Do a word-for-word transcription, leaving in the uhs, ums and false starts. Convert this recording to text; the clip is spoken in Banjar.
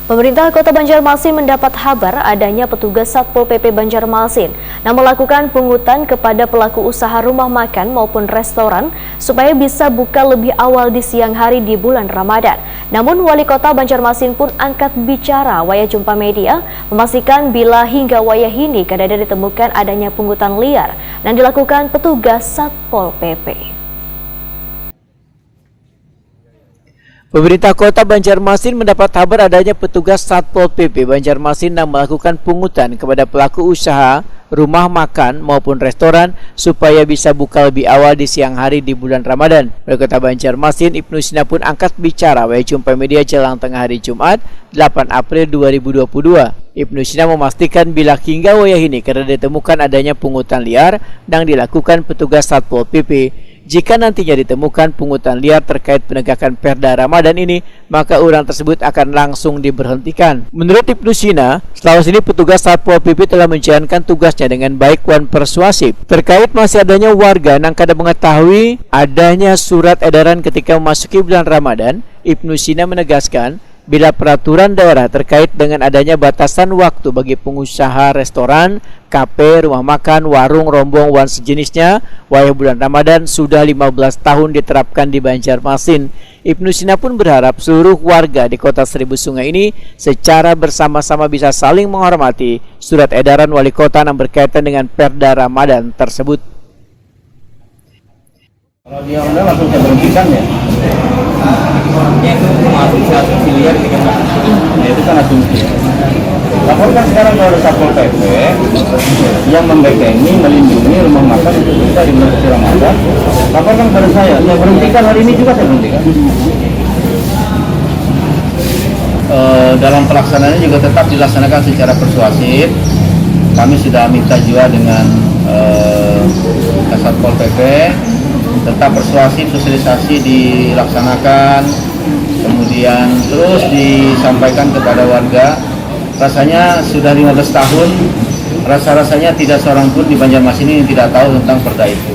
Pemerintah Kota Banjarmasin mendapat habar adanya petugas Satpol P P Banjarmasin yang melakukan pungutan kepada pelaku usaha rumah makan maupun restoran supaya bisa buka lebih awal di siang hari di bulan Ramadan. Namun, Wali Kota Banjarmasin pun angkat bicara wayah jumpa media, memastikan bila hingga wayah ini kadada ditemukan adanya pungutan liar yang dilakukan petugas Satpol P P. Pemerintah Kota Banjarmasin mendapat habar adanya petugas Satpol P P Banjarmasin yang melakukan pungutan kepada pelaku usaha rumah makan maupun restoran supaya bisa buka lebih awal di siang hari di bulan Ramadan. Wali Kota Banjarmasin, Ibnu Sina pun angkat bicara wayah jumpa media jelang tengah hari Jumat, delapan April dua ribu dua puluh dua. Ibnu Sina memastikan bila hingga wayah ini kada ditemukan adanya pungutan liar yang dilakukan petugas Satpol P P. Jika nantinya ditemukan pungutan liar terkait penegakan Perda Ramadan ini, maka orang tersebut akan langsung diberhentikan. Menurut Ibnu Sina, selama ini petugas Satpol P P telah menjalankan tugasnya dengan baik wan persuasif. Terkait masih adanya warga yang kada mengetahui adanya surat edaran ketika memasuki bulan Ramadan, Ibnu Sina menegaskan, bila peraturan daerah terkait dengan adanya batasan waktu bagi pengusaha restoran, kafe, rumah makan, warung, rombong, wan sejenisnya, wayah bulan Ramadan sudah lima belas tahun diterapkan di Banjarmasin. Ibnu Sina pun berharap seluruh warga di Kota Seribu Sungai ini secara bersama-sama bisa saling menghormati surat edaran wali kota yang berkaitan dengan Perda Ramadan tersebut. Kalau dia undang, langsung saya berhentikan, ya. Ya, itu cuma asumsi-asumsi liar gitu, Pak. Ya, itu kan asumsi, ya. Laporkan sekarang kepada Satpol P P yang membekengi, melindungi rumah makan untuk buka di bulan suci Ramadan. Laporkan kepada saya. Saya berhentikan hari ini juga, saya berhentikan. Eh, dalam pelaksanaannya juga tetap dilaksanakan secara persuasif. Kami sudah minta juga dengan, eh, Kasatpol P P tetap persuasif, sosialisasi dilaksanakan, kemudian terus disampaikan kepada warga. Rasanya sudah lima belas tahun, rasa-rasanya tidak seorang pun di Banjarmasin ini yang tidak tahu tentang perda itu.